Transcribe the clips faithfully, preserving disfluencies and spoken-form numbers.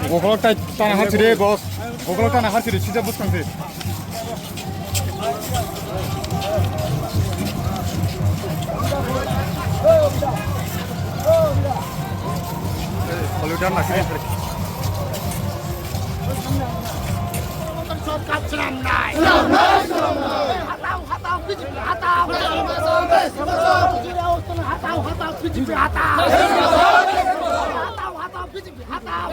Bokolok tai tana harsi re, boss. Bokolok tana harsi re, sida bus kangse. Hollywood na sida. Sorkar chlam nai. Chlam nai, chlam nai. Hatao, hatao, B J P hatao. Hatao, hatao, B J P hatao. Hatao, hatao, B J P hatao.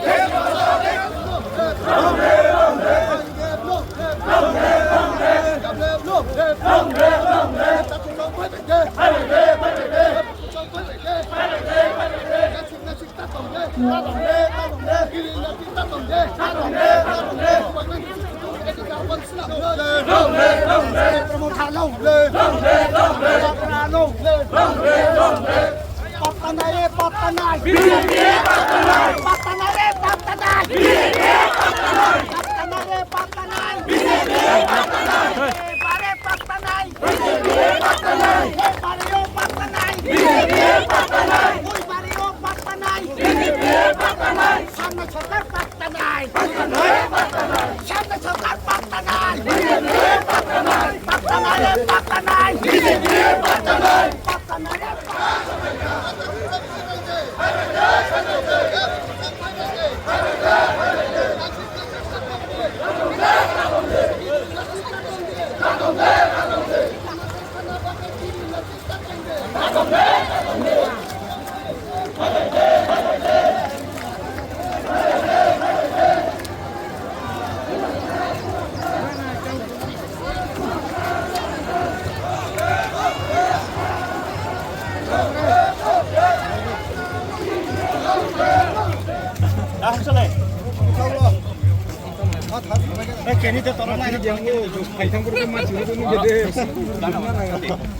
Pattanai re, pattanai. B J P pattanai. Pattanai re, pattanai. B J P pattanai. Pattanai re, pattanai. B J P pattanai. Bare pattanai. B J P pattanai. Bare pattanai. B J P pattanai. Oi, bare pattanai. B J P pattanai. Samna sorkar pattanai. Pattanai, pattanai. Samna sorkar pattanai. B J P pattanai. Pattanai re, pattanai. B J P pattanai. Pattanai re, pattanai.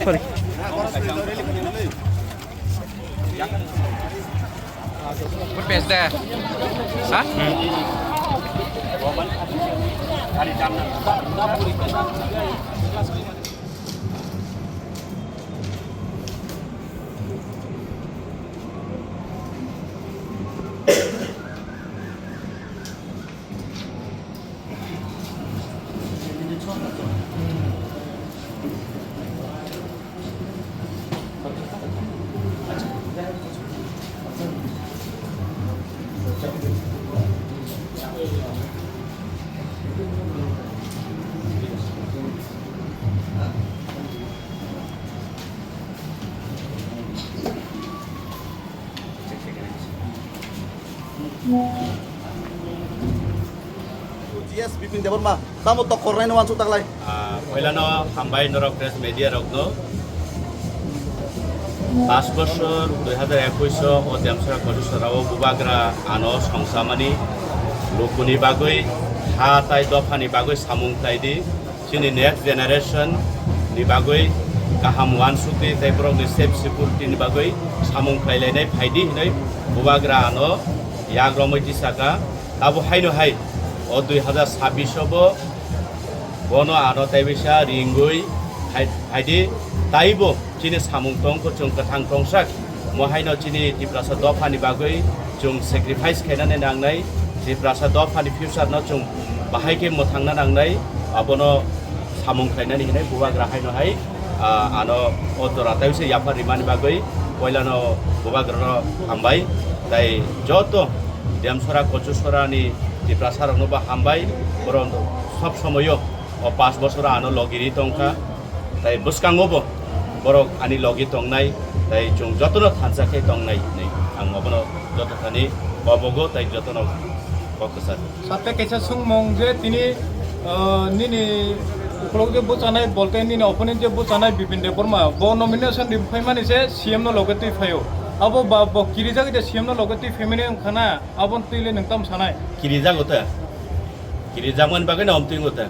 Sorry. Good best de. Ha? G S Bipin Debbarma, tamo tokor nai no wansuk taklai. Ah, poilano hambai norok press media rokno. Pash bosor dui hazar ekush o o Demsora Kochusora o bubagra ano songsamani lukuni bagwi ha tai dophani bagwi samung khlai di. Chini next generation ni bagwi kaham wansukdi tei borokni safe security ni bagwi samung khlailainai phaidi hinwi bubagra ano yak romwi tisaka. Abo haino hai o dui hazar sabbish o bo bono ano tei bisa ringwi phai-, phaidi taibo chini samung tongkho chwng kwthang tongsak. Mo haino chini Tiprasa dophani bagwi chwng sacrifice khainani nangnai, Tiprasa dophani future no chwng bahai khe mwthangna nangnai, abono samung khlainani hinwi bubagra haino hai, ah, ano o jora tei se yaphar rimani bagwi poilano bubagrano hambai, tei joto Demsora Kochusorani Tiprasa rokno bo hambai, borok sob somoyo o pash bosoro ano logi ri tongkha. Tai bwskango bo borok ani logi tongnai, tai chwng jotono thansa khe tongnai hinwi ang obono joto thani kobogo tai jotono kok kwchar. Sate kaisa swngmung je tini, ah, nini ukolog je bwchanai bolte nini opponent je bwchanai Bipin Debbarma bo nomination ri phaimani se C M no loge twi phaio. Abo ba bo kirijak je C M no loge twi phaimani wngkha na, aboni twi le nwng tamo sanai? Kirijago ta. Kirijakmani bagwi no omtwi wngkha ta.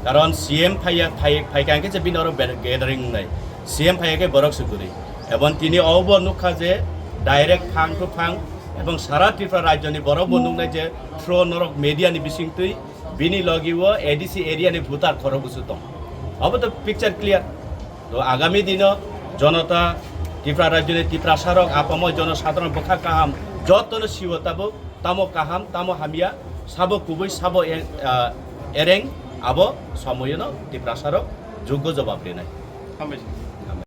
Karon C M phaiya, phai, phaikha hwnkhe se bini oro ber-, gathering wngnai. C M phaiya khe borok se kwrwi. Ebon tini obo nukha je direct phang to phang ebong sara Tripura rajyoni borok bo nuknai je through norok media ni bisingtwi bini logi o A D C area ni voter khorok bwswk tong. Obo to picture clear. To agami dino jonota Tripura rajyoni Tiprasa rok apamoi jono sadharon bwkha kaham jotono siwo tabuk. tamo kaham, tamo hamya, sabo kubui, sabo e-, ah, ereng, abo somoyono Tiprasarok joggo jobab rinai. Hambai.